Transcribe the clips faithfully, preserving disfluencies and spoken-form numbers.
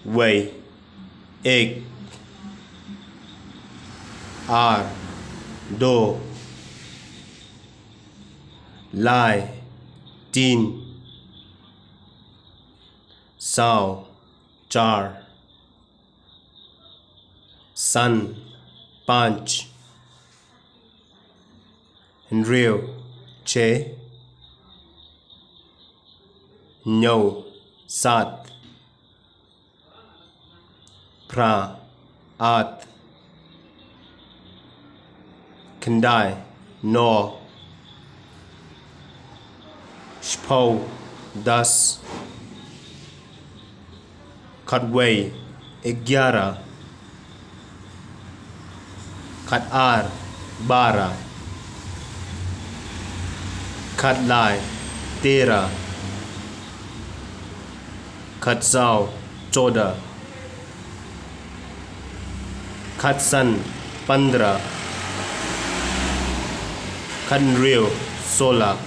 Wei, ek. Ar, do. Lai, tin. Saw, char. San, panch. Hynriew, che. Hynñiew, sat. Phra, at. Khyndai, no. Shiphew, das. Khatwei, egiara. Khatar, bara. Khatlai, tera. Khatsaw, choda. Khatsan, pandra. Khathynriew, sola.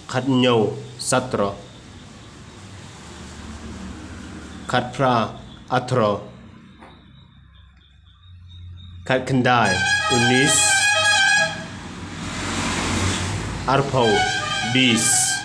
Khathynñiew, satro. Khatphra, athro. Khatkhyndai, unis. Arphew, bis.